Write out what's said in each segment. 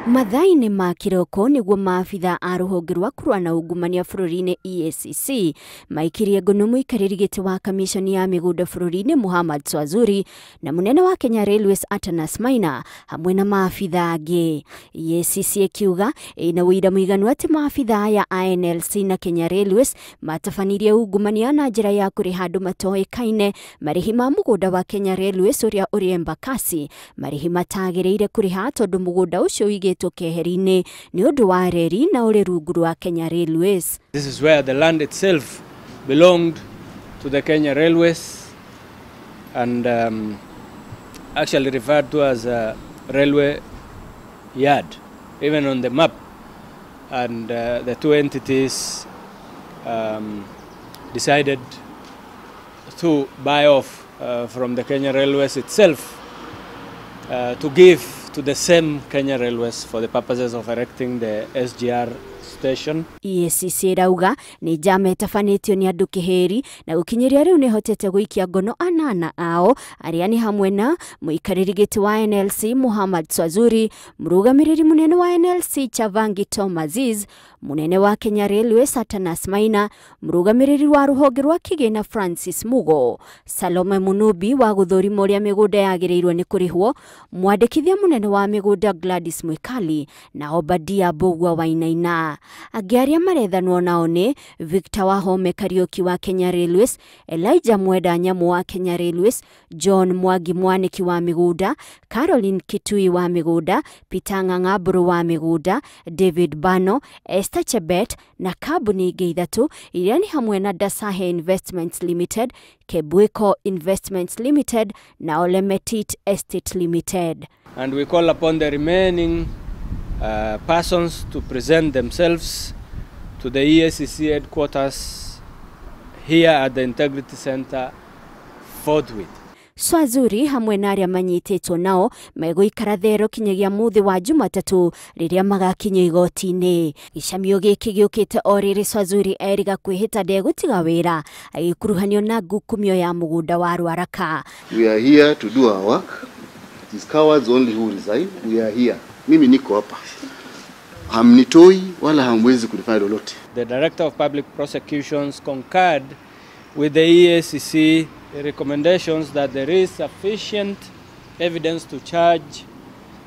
Mathaa-inĩ ma kĩroko nĩguo maabitha a rũhonge rwa kũrũa na ungumania bũrũri-inĩ EACC maikirie ngono mũikarĩri gĩtĩ wa kamishoni ya mĩgũnda bũrũri-inĩ Muhammad Swazuri na mũnene wa Kenya Railways Atanas Maina hamwe na maabitha angĩ. EACC ĩkiuga ĩna ũira mũiganu atĩ maabitha aya a NLC na Kenya Railways matabanirie ungumania na njĩra ya kũrĩha andũ matoĩkaine marĩhi ma mũgũnda wa Kenya Railways ũrĩa ũrĩ Embakasi, marĩhi matagĩrĩire kũrĩha tondũ mũgũnda ũcio ũigĩtwo keheri-inĩ nĩ ũndũ wa reri na ũrĩ rungu rwa Kenya Railways. This is where the land itself belonged to the Kenya Railways and actually referred to as a railway yard, even on the map. And the two entities decided to buy off from the Kenya Railways itself to give to the same Kenya Railways for the purposes of erecting the SGR station. EACC ĩrauga nĩ njama ĩtabanĩtio nĩ andũ kĩhĩri na gũkinyĩria rĩu nĩhotete gũikia ngono anana ao arĩa nĩ hamwe na mũikarĩri gĩtĩ wa NLC Muhammad Swazuri, mũrũgamĩrĩri mũnene wa NLC Chavangi Tom Aziz, mũnene wa Kenya Railways Atanas Maina, mũrũgamĩrĩri wa rũhonge rwa kĩgĩna Francis Mugo, Salome Munubi wa gũthũrima ũrĩa mĩgũnda yagĩrĩirwo nĩ kũrĩhwo, mwandĩkithia mũnene wa mĩgũnda Gladys Mwikali na Obadia Mbugua Wainaina. Angĩ arĩa marethanwo nao nĩ Victor Wahome Kariuki wa Kenya Railways, Elijah Mwenda Nyamu wa Kenya Railways, John Mwangi Mwaniki wa mĩgũnda, Caroline Kitui wa mĩgũnda, Peter Ng'ang'a Mbũrũ wa mĩgũnda, David Bano, Esther Chebet na kambuni ingĩ ithatũ iria nĩ hamwe na Dasahe Investments Limited, Kebweko Investments Limited na Olemetit Estate Limited. And we call upon the remaining persons to present themselves to the EACC headquarters here at the Integrity Center forthwith. Swazuri hamwe na arĩa manyitĩtwo nao megũikara thero kinyagia mũthĩ wa Jumatatũ rĩrĩa magakinya igoti-inĩ. Gĩcamio gĩkĩ gĩũkĩte o rĩrĩ Swazuri eriga kwĩhĩta ndegũtiga wĩra agĩkuruhanio na ngukumio ya mũgũnda wa Ruaraka. We are here to do our work. It is cowards only who resign. We are here. Mimi niko hapa. Hamnitoi wala hamwezi kunifanya lolote. The Director of Public Prosecutions concurred with the EACC recommendations that there is sufficient evidence to charge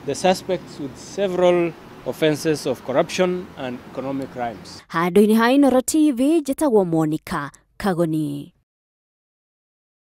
the suspects with several offenses of corruption and economic crimes. Handũ-inĩ ha Inooro TV, njĩtagwo Monica Kagoni.